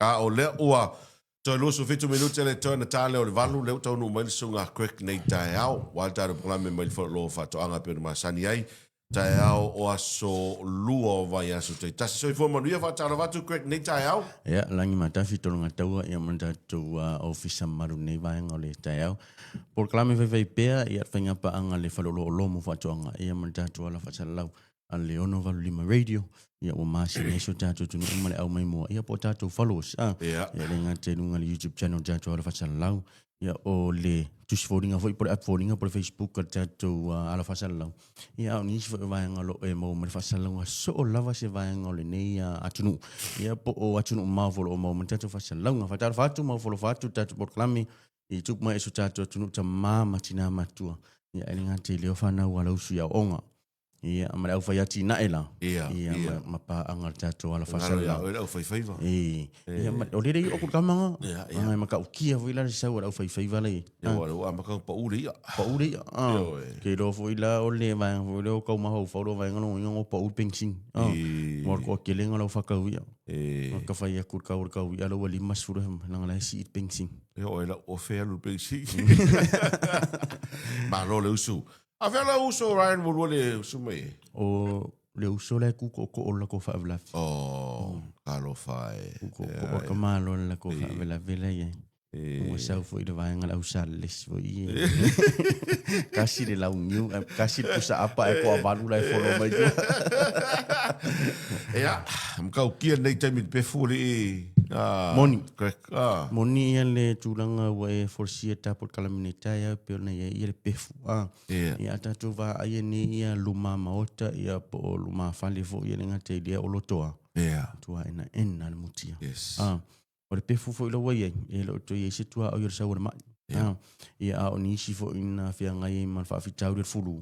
A o lea ua toe 27 minute le toe na ta lea o le 8, lea ua taunuu mai le susuga a Craig nei taeao, ua le tatou polokalame mai le Faleoloa o Faatoaga e pei ona masani ai, taeao o aso lua o vaiaso taitasi. Soifua manuia, faatalofa atu Craig nei taeao. Ia, lagi matafi tologataua ia ma le tatou ofisa mamalu i lenei vaega o le taeao. Polokalame faifai pea ia le faigapaaga a le Faleoloa o Lomo Faatoaga ia ma le tatou ala faasalalau a le 685 Radio ia ua masina ai si o tatou atunuu ma le au maimoa ia po o tatou followers a ia le gata i luga le YouTube channel tatou ala faasalalau ia o le tusi foliga foi po le app foliga po le Facebook a le tatou ala faasalalau ia a o nisi foi o vaega o lo o e maua mai le faasalalauga soo lava se vaega o lenei atunuu ia po o atunuu mamao foi o lo o maua mai le tatou faasalalauga. Faatalofa atu ma ofo alofa atu le tatou polokalame i tupu mai i so tatou atunuu tama ma tina matua ia e le gata i lea o fanau a lausu i aoaoga Ia, ma le aufai atinae la. Ia, ia, ia. ma paaga le tatou ala Ngalo ia faasalalau. oe le aufaifaiva. E, ia, ma, o lele i o kamanga. Ia, ia. Ai, matautia foi la le sau a le aufaifaiva la i. Ia, ua ua amata ona pau le i'a. Pau le i'a. Ah. Ioe. Ke iloa foi la o le vaega foi lea o kau mafaufau lo vaega lona uiga o pau le penisini. Ah. E, Mo le toatelega o lau faatau i'a. e, Ka fai atu le kau o le kau i'a la ua 50 leaga la e sii le penisini. e oo e lau ofe alu le penisini. Malo le usu. A fea lau uso Ryan ua lua le usu mai e? O le uso la e kūkoʻokoʻo o le latou faalavelave. Oh, talofa e. Kūkoʻokoʻo ka malo o le latou faalavelave la e i ai. Ua sau foi le vaega le au Salesi foi e. Kasi le launiu, kasi le pusa apa ae toavalu la e follow mai tua. Ia, matautia lenei taimi i le pefu alii. Moni. Correct. Ah. Moni ia le tulaga ua e folasia tapo le kalamine taeao e pei ona i ai ia le pefu. Ah. Yeah. Ia a tatou vaai nei ia luma maota ia po o luma fale foi ia le gata i lea o lotoa. Yeah. Tua ena ena le mutia. Yes. Ah. O le pefu foi la ua i ai, e le o toe i ai se tuaoi o le sau o le mai. Yeah. Ah. Ia a o nisi foi na feagai ai ma le faafitauli o le fulu,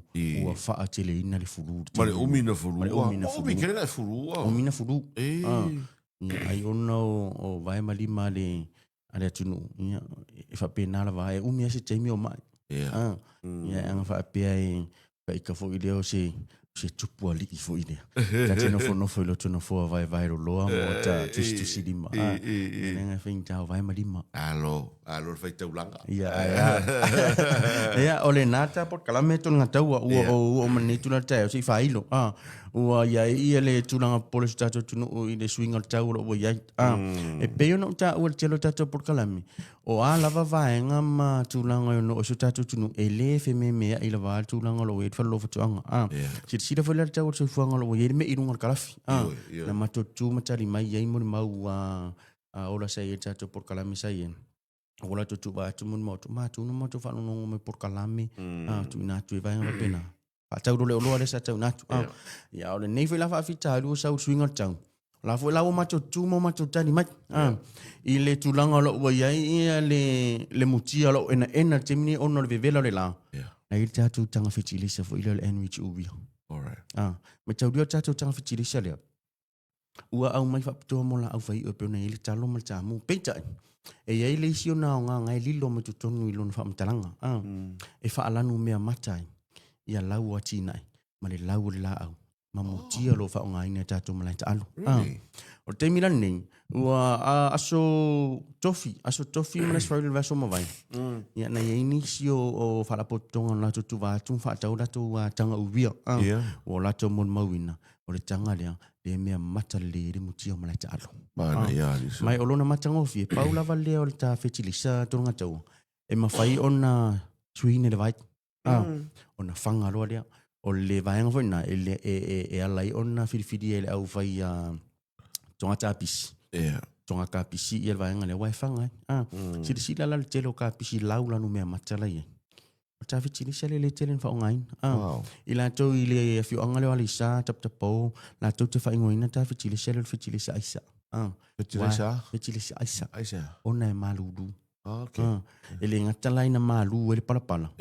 ua faateleina le fulu. Ma le umi na fulu. Ma le umi na Umi fulu. kele na fulu. Umi na fulu. E. Ah. Ia, ai ona o vae ma lima a le atunuu, ia, e faapena lava, e umi lava se taimi o mai. Yeah. Ah, ia, e aga faapea e faika foi lea o se tupu alii foi lea. Ta te nofonofo i loto nofoa vaevae loloa mo ta tusitusilima. Ah, ia, leaga e faigata o vae ma lima. Alo, alo le faitaulaga. Ia, ai, a. Ia, o lena ta polokalame tonu gataua, ua ou oo ma lenei tulaga taeao se i faailo. Ah, ua i ai ia le tulaga popole o si o tatou atunuu i le suiga o le tau o lo o ua i ai. Ah, E pei ona ou taua i le tele o tatou polokalame, o a lava vaega ma tulaga e ono oo i si o tatou atunuu, e le fememeai lava le tulaga o lo o i ai le fale o faatoaga. Ah, Silasila foi la i le tau o le soifuaga o lo o ua i ai le mei i luga o le kalafi. Ah, Ioe, ioe. Na matou tu ma tali mai i ai molimau ola sa i ai le tatou polokalame sa i ai. Ua latou tuuvaa atu molimau atu, matou na matou faalogologo mai i polokalame, tuuina atu i vaega faapena. Faatau loa le oloa lea sa tauina atu. Yeah. Ia, o lenei foi la faafitauli ua sau i le suiga o le tau. O la foi la ua matou tu ma matou tali mai. Yeah. I le tulaga o lo o ua i ai ia le mutia o lo o enaena i le taimi nei ona o le vevela o le la. Yeah. Na i ai le tatou taga fetilisa foi lea o le Enrich Urea. Alright. Ah, mataulia o le tatou taga fetilisa lea. Ua aumai faapitoa mo laau faiio e pei ona i ai le talo ma le tamu. Peitai, e i ai le isi ona aoga e lilo mai totonu i lona faamatalaga. Ah, E faalanu mea mata ai ia lau o atinae ma le lau o le laau ma mutia o lo o faaaogaina e tatou malae taaalo. Ah, Really? o le taimi la lenei, ua aso tofi, aso tofi ma le aso faaiule o le vaiaso ua mavae. Ia, na i ai nisi o faalapotopotoga o latou tuva atu ma faatau latou taga uria. Ah, Ua latou molimauina O le taga lea, lea mea mata lelei ai le mutia o malae taalo. Manaia alii. Ma o lona matagofie, pau lava lea o le ta fetilisa tologataua, e mafai ona suiina i le vai. Ah, ona faga loa lea. O le vaega foi lena e, e, e, e ala ai ona filifilia e le aufai toga kapisi. Yeah. Toga kapisi ia le vaega lea, aua e faga ai. Ah, Silasila la le tele o kapisi lau lanu mea mata la i ai. O ta fetilisa lea le tele na faaaogaina. Ah, Wow. I latou i le afioaga lea o Aleisa, Taputapao, latou te faaigoaina ta fetilisa lea o le fetilisa aisa. Ah, Fetilisa? Fetilisa aisa. Aisa. Ona e malulu. Ah, okay. Ah, e le gata la ina malu ai le palapala.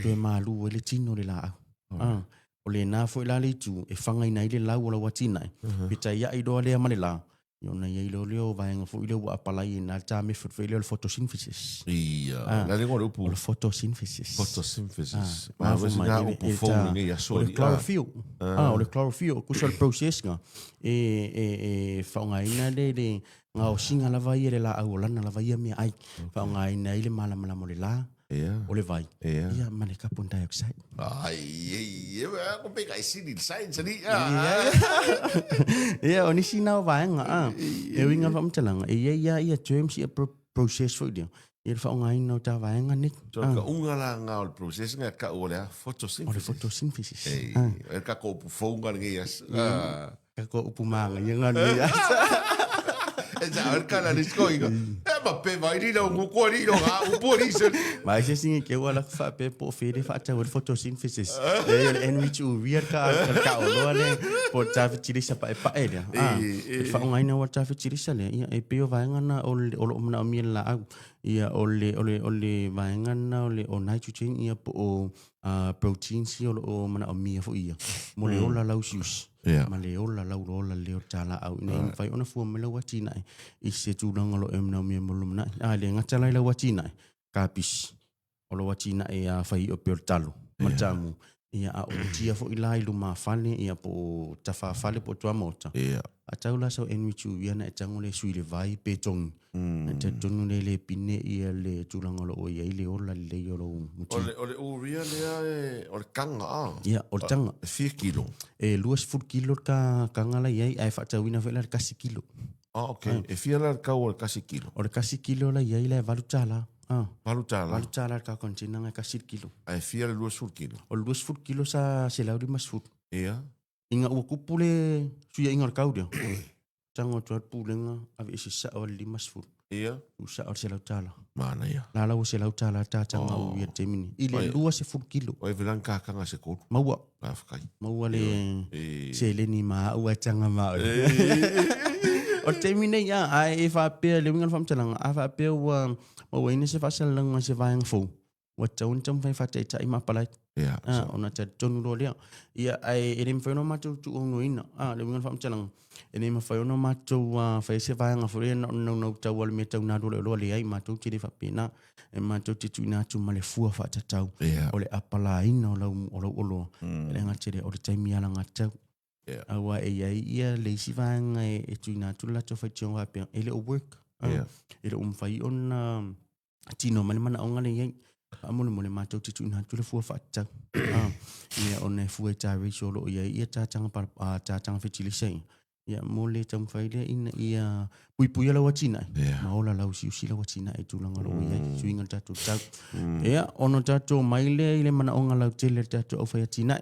Toe malu ai le tino o le laau. Ah, o lena foi la le itu e fagaina ai le lau o lau atinae. Pe taiai loa lea ma le la. Ia ona i ai loa lea o vaega foi lea ua apalai ai na le ta method foi lea o le photosynthesis. Ia, ah, la le igoa o le upu. O le photosynthesis. Photosynthesis. Ah, ma fo mai upu fou lenei aso. O le chlorophyll. Ah, o le chlorophyll, kusa o le process nga e e e faaaogaina le le gaosiga lava ia le laau o lana lava ia mea ai. Faaaogaina ai le malamalama o le la. Ia. O le vai. Ia. Ia, ma le carbon dioxide. Ai, ei, e, ko pe kai sini science ni. Ia, o nisi na o vaega, a. E uiga faamatalaga, e iai lava ia terms ia process foi lea. Ia le faaaogaina o ta vaega nei. So, ka unga la nga o le process nga ka o le a photosynthesis. O le photosynthesis. Ei, e ka ko upu fou nga lenei aso. Ka ko upu māngaia ngā nui asa. E sa al kala ni sko inga. E ma pe vai ni lo nguku ni lo ga upu ni se. Mai se singi ke wala fa pe po fe le fa ta wal photosynthesis. E le enrich u real ka ka o lo le po ta fi chili sa pa e pa e le. Ah. Fa ngai na wa ta fi chili sa le ia e pe o vaenga na o le o lo mna o mi la au. Ia o le o le o le vaenga na o le o nitrogen ia po o proteins ia o lo o manaomia foi ia mo le ola lausiusi ma le ola laulola lea o le talaau ina ia mafai ona fua mai lau atinae i se tulaga o lo o e manaomia mo le lumanai. A le gata la i lau atinae, kapisi, o lou atinae a fai i'a pei o le talo ma le taamu, ia a o mutia foi la i lumafale ia po o tafafale po o tuamaota, a tau la sau NVQ ia na e tago le sui le vai pe togi. Mm. Talitonu le le pine ia le tulaga o lo o i ai le ola lelei o lou mutia. O le, o le urea lea e, o le kanga a? Ia, o le tanga. E fia kilo? E 20 kilo le ka, kanga la i ai, ae faatauina foi la le kasi kilo. Ah, ok. E fia la le kau o le kasi kilo? O le kasi kilo la i ai la e valu tala. Ah. Valu tala? Valu tala le ka container nga e kasi le kilo. Ae fia le 20 kilo? O le 20 kilo sa 150. Ia. Ina ua kupu le suiaiga o le kau lea, tago atu lava le pulega aveese sao le 50. Ia. Tuu sao le $100. Manaia. La la ua $100 le tataga o ia i le taimi nei. I le 20 kilo. Oi vela kakaga se kolu. Maua. Faafetai. Maua le seleni ma au ae taga ma au. O le taimi nei, a, ae e faapea le uiga o le faamatalaga, a faapea ua mauaina se faasalalauga i se vaega fou, ua tatau ona taumafai e faataitai ma apalai. Yeah, ah, ona talitonu loa lea. Ia, ae e le mafai ona matou tuuaunoaina. Ah, le uiga o le faamatalaga, e le mafai ona matou fai se vaega foi lea na o le naunau tau le mea tau nalu o le oloa, leai, matou te le faapena. E matou te tuuina atu ma le fua faatatau yeah. o le apalaina o lau, o lau oloa. E le gata i lea, o le taimi alagatatau. Yeah. Aua e i ai ia le isi vaega e, e tuuina atu le latou faitioga faapea, e le o work. Ah, Yeah. E le o mafai ona tino mai le manaoga lea e i ai. Faamolemole matou te tuuina atu le fua faatatau. Ah, ia ona e fua i ta ratio o lo o i ai ia tataga ah, tataga fetilisa ia. Ia mo le taumafai lea ina ia puipuia lau atinae Yeah. ma ola lausiusi lau atinae i tulaga o lo o i ai, suiga o le tatou tau. Ia, ona tatou mai lea i le manaoga lautele a le tatou aufai atinae,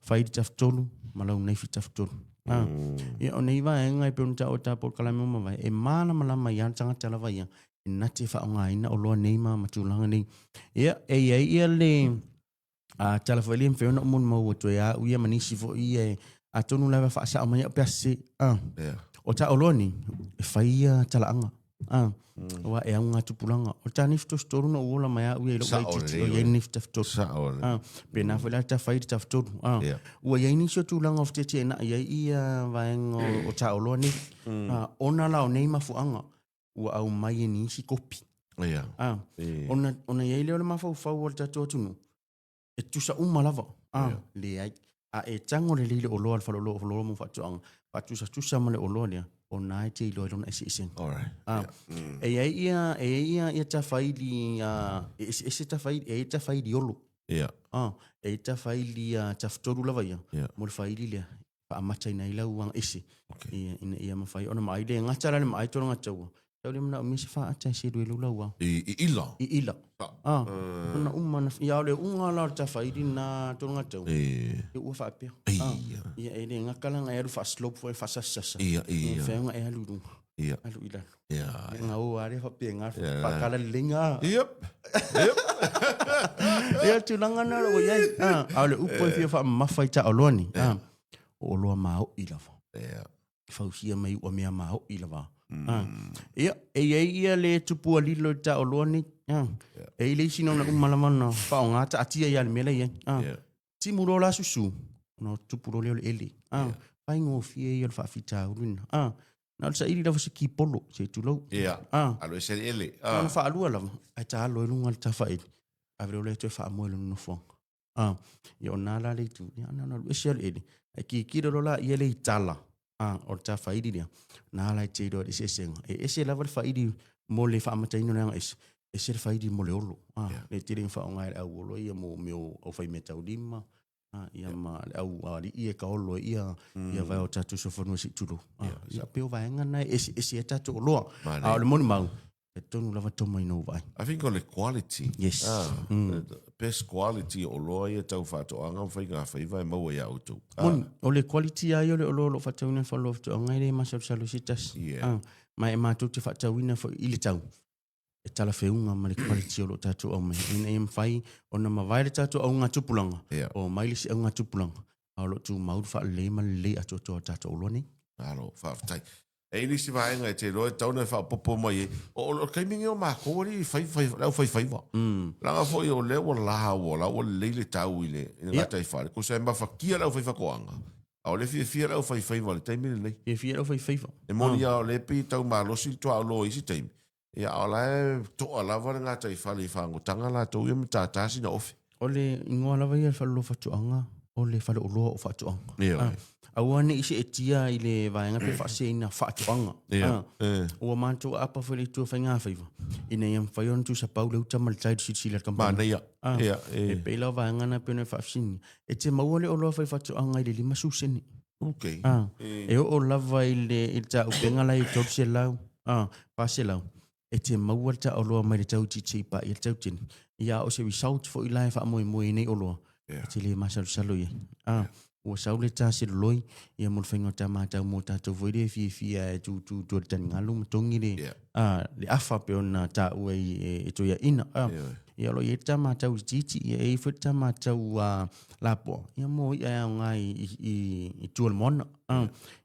fai le tafatolu ma lau naifi tafatolu. Ah, ia, o nei vaega e pei ona taua i ta polokalame ua mavae, e malamalama ai lava le tagata lava ia, e na te faaaogaina oloa nei ma ma tulaga nei. Ia, e i ai ia le a, tala foi lea e mafai ona ou molimau atu ai au ia ma nisi foi ia e, atonu lava e faasao mai au pe a sese. Ah, Yeah. o ta oloa nei, e fai ia talaaga. Ah, aua e auga tupulaga. O le ta naifi tositolu na ou ola mai au ia i lou Sao laitiiti, lelei o i ai oe. le naifi tafatolu. Sao lelei. Ah, pena foi la ta fai le tafatolu. Ah, Yeah. ua i ai nisi o tulaga o feteeteenai ai ia vaega o ta oloa nei. Ah, ona la o nei mafuaaga, ua aumai e nisi kopi. Yeah. Ah, E. ona, ona i ai lea o le mafaufau o le tatou atunuu, e tusa uma lava. Ah, Yeah. leai. A e tago lelei le oloa a le faleoloa o oloa mo faatoaga, faatusatusa ma le oloa lea, ona e te iloa ai lona eseesega. All right. Ah, Yeah. E i ai ia, e i ai ia, ia tafaili, e eseese tafaili, e i ai tafaili olo. Yeah. Ah, e i ai tafaili tafatolu lava ia, Yeah. mo le faili lea, faamataina ai lau aga ese. Okay. Ia, ina ia mafai ona maai le gata la le maai tona gataua. Tau le manaomia se faata e selu e lau lau au. I, i ila. I ila. Ah. Ah, ona uma na, ia o le unga la o le tafaili na tona gataua. E. Ia ua faapea. Ia. Ah, ia e le gata la e alu faaslope foi faasasasasa. Ia, Ia, ia. whaonga e alu i lunga. Ia. Alu i lalo. Ia. Ia ngā o are whapea ngā Ia. whakala lelenga. Yep. Yep. Ia tulaga na ua i ai. Ah, a o le upu e fia faamamafa i taaloa nei. Ah, o oloa maoi lava. Ia. Fausia mai ua mea maoi lava. Ah, ia, e i ai ia le tupua lilo i taaloa nei. Ah, e i le isi na ona uma lava ona faaaoga taatia ia le mea la i ai. Ah, Ia. timu loa la susu, ona tupu loa lea o le ele. Ah, faigofie ia o le faafitauli lena. Ah, Na o le saili lava o se kipolo, se i tulou. Ia, Ah. alu ese le ele. Na ona Ah. faalua lava, ae ta alo ai luga le tafaili. Ave loa lea toe faamoe i lona nofoaga. Ah, ia o na la le itu, ia na ona alu ese lava le ele. Ae kikilo loa laia le i tala, ah, o le tafaili lea, na la e te iloa i le eseesega. E ese lava le faili mo le faamataina o le agaese, ese le faili mo le olo. Ah, le tele ina faaaoga e le au olo ia mo mea o aufaimea-taulima, ah, ia ma le au alii e kaolo ai ia, ia vae o tatou sofanua se i tulou. Ah, ia pei o vaega na e eseese ai tatou oloa. A o le molimau, e tonu lava toma ina ua vaai. I think o le quality. Yes. Ah, best quality o oloa ia tau faatoaga ma faigafaiva e maua ia outou. Ah. Moni, o le quality lava ia o le oloa o lo o faatauina e le Faleoloa o Faatoaga e le masalosalo i se tasi. Yeah. Ah, ma e matou te faatauina foi i le tau e talafeuga ma le quality o lo o tatou aumaia ina ia mafai ona mavae le tatou augatupulaga, Yeah. o mai le isi augatupulaga, a o lo o tumau le faalelei ma le lelei atoatoa o tatou oloa nei. Malo, faafetai. E i ai nisi vaega e te iloa e tatau ona e faaopoopo mai ai. O, o le taimi lenei o matou alii fai, fai, le aufaifaiva. Leaga foi o lea ua la ua la ua lelei le tau i le, i le gataifale. Tusa e mafatia le aufaifatoaga, a o lea e fiafia le aufaifaiva i le taimi lenei. Fiafia le aufaifaiva. E moni lava o lea e pei e tau malosi le tuaoloa i isi taimi, ia a o la e toa lava le gataifale i fagotaga latou ia ma tātā sina ofe. O le igoa lava ia o le faleoloa faatoaga, o le faleoloa o faatoaga. Ioe. Aua ne i seetia i le vaega pe faaseseina faatoaga. Ia, e. Ua matou aapa foi i le itu o faigafaiva, ina ia mafai ona tuusapau le uta ma le tai i le silasila a le kamupani. Manaia. Ia, e. E pei la o vaega na e pei ona e faafesiligia. E te maua le oloa faifaatoaga i le 50 sene. Okay. E oo lava i le, i le taupenga la i 300, 400, e te maua le taoloa mai le tau itiiti i paia le tau tele. Ia, a o se result foi la e faamoemoe i nei oloa, e te le masalosalo i ai. Ua sau le ta seloloi, ia mo le faiga o ta matau mo tatou foi lea e fiafia e tutu tua le taligalu ma togi le, le afa pei ona taua i, e, e toeaina. Ia o lo o i ai le ta matau itiiti, ia e i ai foi le ta matau lapoa, ia mo i'a e aoga i, i, i, i tua o le moana.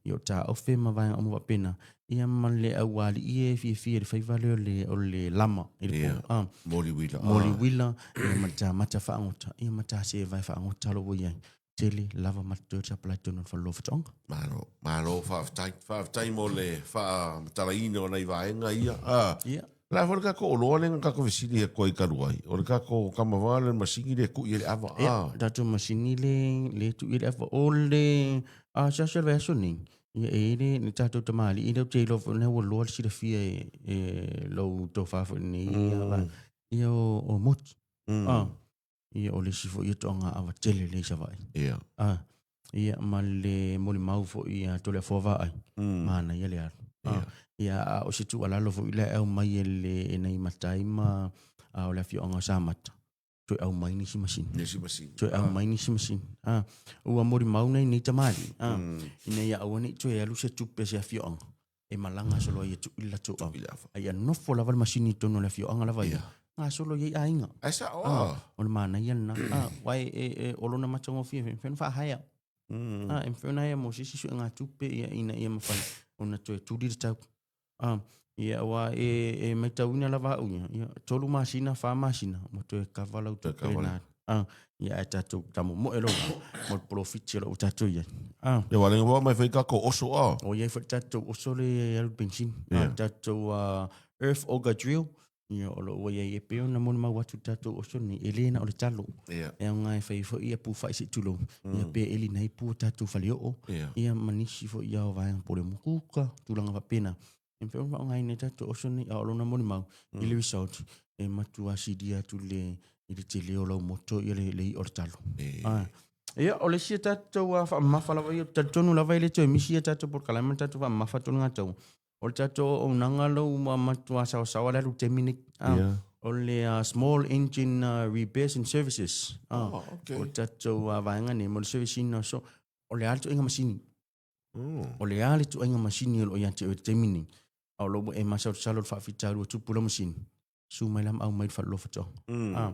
Ia o taofe ma vaega uma faapena, ia ma le aualii e fiafia i le faiva lea o le, o le lama i le po. Moli uila. Moli uila, ia ma le tamata faagota, ia ma ta sevae faagota o lo o ua i ai. Tele lava ma totoe le sapalai totonu o le faleoloa faatoaga. Malo, malo, faafetai. Faafetai mo le faamatalaina o nai vaega ia. O le a foi le tatou oloa lea na tatou fesili atu ai talu ai? O le tatou kama lea le masini lea e tui ai le ava. Ia, le tatou masini lea e tui ai le ava. O le asiasi o le vaiaso nei, ia e i ai le, le tatou tamalii lea ou te iloa foi o lena ua loa le silafia e lou tofa foi i lenei vaega, ia o Moti. Ia, o le isi foi ia toaga ava tele lea i Savaii. Ia, ma le molimau foi ia Toleafoa Vaai, manaia le alu. Ia, a o se tuualalo foi la e aumai e le e nai matai ma o le afioaga o Samata, toe aumai nisi masini. Nisi masini. Toe aumai nisi masini. Ua molimau nei nei tamalii, ina ia aua ne i toe alu se tupe a se afioaga e malaga solo ai e tuu i le latou ava. A ia nofo lava le masini i totonu o le afioaga lava ia, gasolo i ai aiga. Ai sao. Ah. O le manaia lena. Ah, aua e, e, e, o lona matagofie, e mafai ona faahaea. Ah, e mafai ona haea mo se isi suega tupe ia, ina ia mafai ona toe tuli le tau. Ah, ia, aua e, e matauina lava au ia, ia, 3 masina, 4 masina, ua toe kava lau tupe lena. Ah, ia ae tatou tamomoe loa mo le polofiti o lo o tatou i ai. Ah. Ia aua lea ua aumai foi tatou oso ah. O i ai foi le tatou oso lea e alu i le penisini. Ah, tatou earth auger drill, ia o lo o ua i ai e pei ona molimau atu le tatou oso lenei, e le na o le talo. E aoga e fai ai foi ia pu fai se i tulou, ia pe elina ai pu o tatou faleoo, ia ma nisi foi ia o vaega po o le mukuka, tulaga faapena. E mafai ona faaaogaina e tatou oso nei, a o lona molimau i le result, e matua silia atu le i le tele o lau moto ia le, le i'a o le talo. Ah. Ia, o le isi a tatou faamamafa lava ia, talitonu lava e le toe misi ia tatou polokalame ma le tatou faamamafa toligatauga. O le tatou auaunaga lou ua matua saoasaoa le alu i le taimi nei. Ah, O le Small Engine Repairs and Services. Ah, Oh, okay. O le tatou vaega nei mo le service ina so, o le a le ituaiga masini? O le a le ituaiga masini o lo o ia te oe i le taimi nei? A o lo ua e masalosalo i le faafitauli ua tupu lau masini, su mai la ma aumai le faleoloa faatoaga. Ah,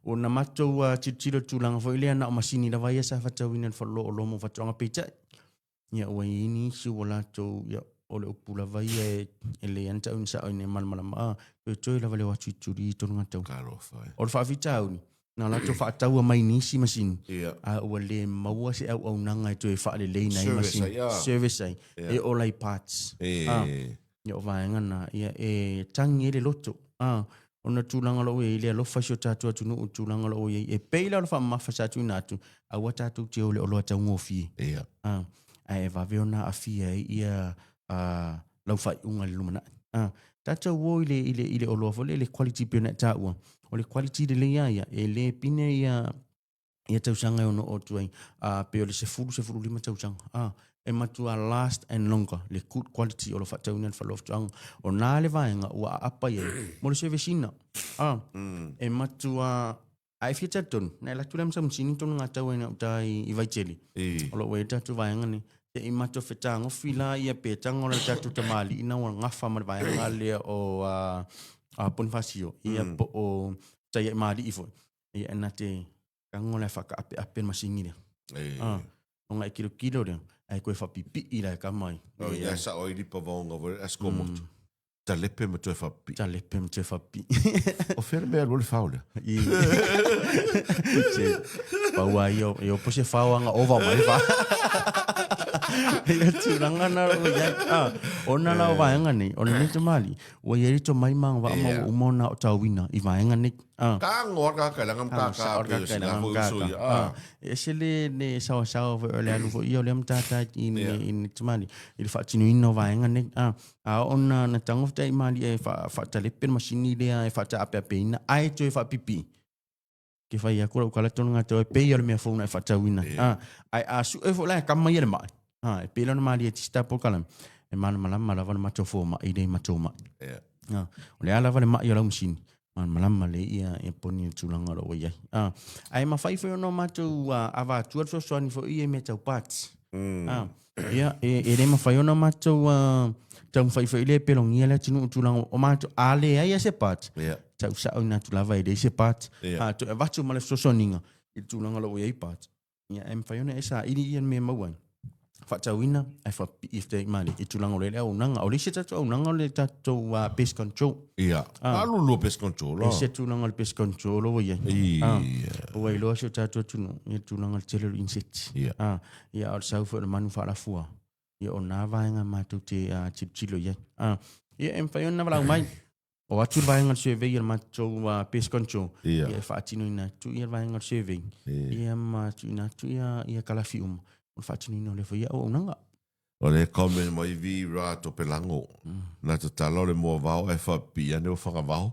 ona matou tilotilo i le tulaga foi lea na o masini lava ia sa faatauina i le faleoloa oloa mo faatoaga peitai. Ia ua i ai nisi ua latou, ia, o le upu lava ia e, e lelei lava ona tau ina sao ina ia malamalama, ah, toetoe lava le o atu i tuli i tolu gatau. Talofa e. O le faafitauli, Na latou faataua mai nisi masini, a ua le maua se auaunaga e toe faaleleina ai masini, service ai, e ola i parts. Ia o vaega na, ia e tagi ai le loto. Ona tulaga o lo o i ai le alofa i si o tatou atunuu i tulaga o lo o i ai. E pei la o le faamamafa sa tuuina atu, aua tatou te o i le oloa taugofie. Ae vave ona aafia ai ia lau faaiuga i le lumanai. Tatou o i le, i le, i le oloa foi lea, le quality pei ona e taua. O le quality lelei lava ia, e le pine ia, ia tausaga e ono oo atu ai, pei o le 10, 15 tausaga. E matua last and longer le good quality o lo o faatauina e le Fale o Faatoaga. O na le vaega ua aapa i ai mo le service ina. E matua A e fia talitonu, na e alu atu lea ma sau masini tonu gatau ai gauta i Vaitele. O lo o ua i ai le tatou vaega nei. Se i matou fetagofi la ia pe tago la le tatou tamalii na ua gafa ma le vaega lea o Ponifasio, ia po o Taiaimalii foi. Ia e na te tago la e faakaapeape le masini lea. Ona e kilokilo lea, ae toe faapipii la e kama ai. Ia sao ai lipa vaoga foi le Ascomoto. Talepe ma toe faapipii. Talepe ma toe faapipii. O fea le mea alu ai le fao lea? I. Se, pau a ia, e opo se fao anga ova mai fa. Ia tulaga na o iai. Ah, ona la o vaega nei, o lenei tamalii, ua iai le tomai ma agavaa ma ua uma ona aotauina i vaega nei. Ah. Tago lava le kaka ma kaka pe o sina foi uso ia. Ah. E ese le le saoasaoa foi o le alu foi ia o lea matata i le tamalii i le faatinoina o vaega nei. Ah, A oo na, na tago fetai malie e faatalepe le masini lea e faataapeapeina ae toe faapipii, ke fai atu lau tala tonu gatau e pei o le mea fou na e faatauina. A, ae a sue foi la e kama ia le mai, a, e pei la ona malie e tista polokalame, e malamalama lava le matou fomai lea i matou mai. A, o le a lava le mai o lau masini, malamalama lelei ia, ia poni i le tulaga o lo o ua i ai. A, ae mafai foi ona matou avatua le fesoasoani foi ia i mea tau parts. A, ia, e le mafai ona matou taumafai foi lea e pelogia le atunuu i tulaga o matou, a leai lava se part, tau saoina atu lava e leai se part. A toe avatu ma le fesoasoaniga i le tulaga o lo o ua i ai part. Ia, e mafai ona e saili ia le mea e maua ai. Faatauina ae faapipii e malie i tulaga o le auaunaga. O le isi tatou auaunaga o le tatou pest control. Ia. Alu lua pest control. E ese tulaga o le pest control ua i ai. Ua iloa si o tatou atunuu i le tulaga o le tele o le insect. Ia, o le sau foi o le manu faalafua. Ia, o na vaega matou te tilotilo i ai. Ia, e mafai ona valaau mai. O atu le vaega o le survey a le matou pest control. Ia, e faatinoina atu ia le vaega o le survey. Ia, ma tuuina atu ia kalafi uma. O le faatinoina o lea foi auaunaga. O le comment mai vi ra topelago. Na tatala o le moa vao ae faapipii ane o fagavao.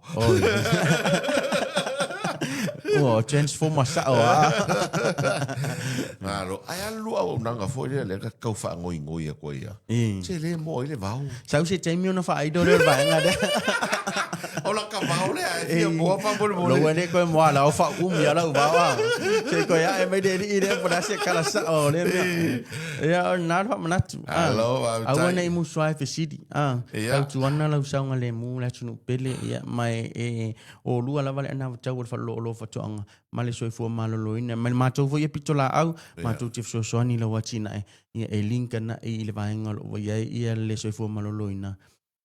Ua transformer sao a. Malo, ae alu auaunaga foi lea lea ka tau faagoigoi atu ai ia. Se le moa ai le vao. Sau se taimi ona faaido lea o le vaega lea. O la ka vao lea e fia moa faamolemole. Lou le koe moa la o faaumi a lau vao a. Se koe ae mai le alii lea po o le a se kala sao o lea mea. Ia, o lena le faamanatu. Alo, faafetai. Aua ne i musu ai fesili. Tautuana lau saogalemu le atunuu pele, ia, ma e olua lava le anavatau o le faleoloolo o faatoaga ma le soifua maloloina. Ma le matou foi ia pitolaau, matou te fesoasoani i lau atinae, ia e link anai i le vaega o lo o ua i ai ia le soifua maloloina,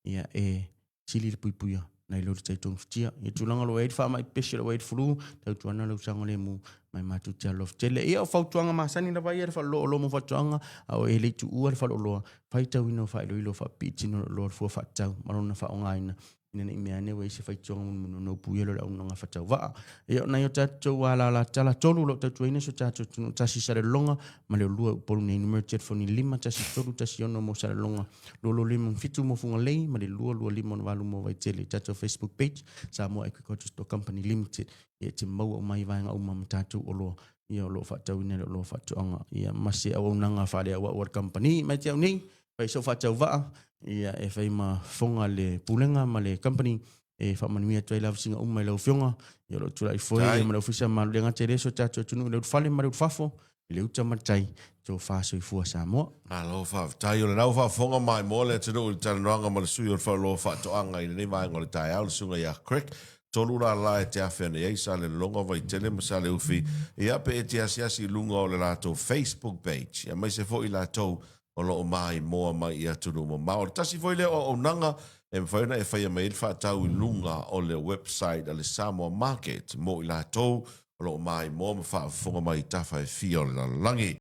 ia e sili le puipuia nai lo le tai togafitia. I tulaga o lo o i ai le faamai pepesi o lo o i ai le flu, tautuana lau saogalemu mai matou te alofa tele. Ia o fautuaga masani lava ia le faleoloolo mo faatoaga, a o e le i tuua le faleoloa, faitauina o faailoilo faapipii tino o le oloa o le fua faatatau ma lona faaaogaina ina ne i mea ane ua i ai se faitioga mulimuli ona upuia lea o le auaunaga faatauvaa. Ia, o nai o tatou alalatala tolu o lo o tautuaina si o tatou atunuu, tasi i Salelologa ma le olua i Upolu nei, numera telefoni 51316 mo Salelologa, 2257 mo Fugalei ma le 22568 mo Vaitele. I tatou Facebook page, Samoa Agriculture Store Company Limited, ia e te maua uma ai vaega uma ma tatou oloa ia o lo o faatauina i le oloa faatoaga ia ma se auaunaga faaleauau a le kamupani. Mai te au nei, fai sou faatauvaa, ia e fai ma fofoga le Pulega ma le company e faamanuia atu ai lavasiga uma i lau Afioga, ia o lo o tulai foi ia ma le Ofisa Mamalu le gata i lea si o tatou atunuu i le ulufale ma le ulufafo, i le uta ma le tai, tofa soifua Samoa. Malo faafetai. O lena ua faafofoga maimoa le atunuu i le talanoaga ma le sui o le Faleoloa Faatoaga i lenei vaega o le taeao, le susuga ia Craig. Tolu lala e te afe ane ai, Salelologa, Vaitele ma Saleufi, ia pe e te asiasi i luga o le latou Facebook page, aemaise foi latou o lo o maimoa mai i atunuu mamao. O le tasi foi lea o auaunaga e mafai ona e faia mai ai le faatau i luga o le website a le Samoa Market mo i latou. o lo o maimoa ma faafofoga mai i tafa e fia o le lalolagi.